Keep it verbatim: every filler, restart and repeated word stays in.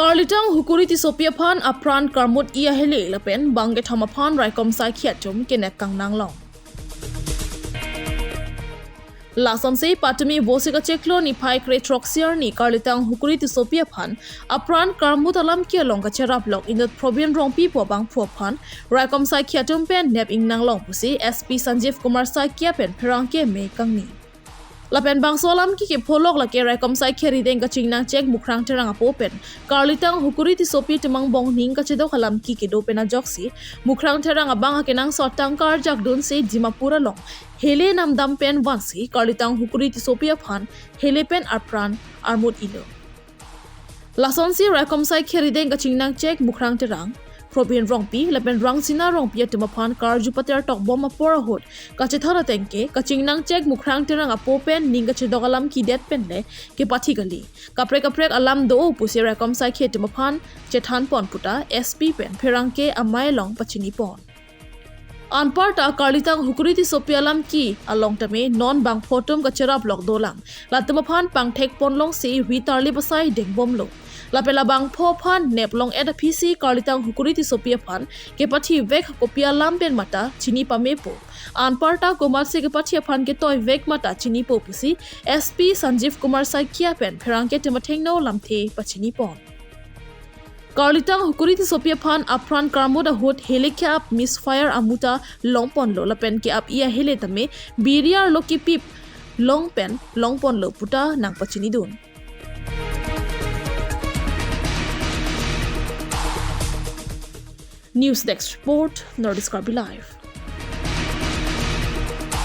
Karlitang Hukuri Tissopi aphan apran karmut-i ahele lapen bang kethom aphan raikom saikhi atum kenep kangnang long. Lasonsi patumi Vosik achiklo niphai krethrok sirni Karlitang Hukuri Tissopi aphan apran karmut alam ki along kacherap lok inut Probin Rongpi pu abangphu aphan raikom saikhi atum pen nep ingnang long pusi S P Sanjeev Kumar Saikia pen pherangke me kangni. Lapen bangso alam ki kepholok lake raikom saikhi arideng kachingnang chek Mukrang Terang apo pen Karlitang Hukuri Tissopi atum angbong ning kachedok alam ki kedo pen ajoksi Mukrang Terang abang akenangsot tangka arjak dunsi Dimapur along hele namdam pen vansi Karlitang Hukuri Tissopi aphan hele pen apran armut-ilo. Lasonsi raikom saikhi arideng kachingnang chek Mukrang Terang, Probin Rongpi lapen Rangsina Rongpi atum aphan karju pater tokbom apor ahut kachethan ateng ke kachingnang chek Mukrang Terang apo pen ning kachedok alam ki det pen le kepathi kali. Kaprek kaprek alam do pusi raikom saikhi atum aphan chethan pon puta S P pen pherangke amei along pachini pon. Anparta Karlitang Hukuri Tissopi alam ki along tame non bangpho atum kacherap lok dolang. Latum aphan pangthek pon longsi ri tarlip asai dengbomlo. Lapen labangpho aphan nep long-et aphisi Karlitang Hukuri Tissopi aphan kepathi vek kopi alam pen mata chini pamepo. Anparta komatsi kepathi aphan ketoi vek mata chinipo pusi S P Sanjeev Kumar Saikia pen pherangke atum athengno lamthe pachini pon. Karlitang Hukuri Tissopi aphan apran karmut ahut hele ke-ap misfire amuta longponlo lapen ke-ap-i ahele tame biri arlo kipip long pen longponlo puta nangpachinidun. News Desk Report, Northeast Karbi Live.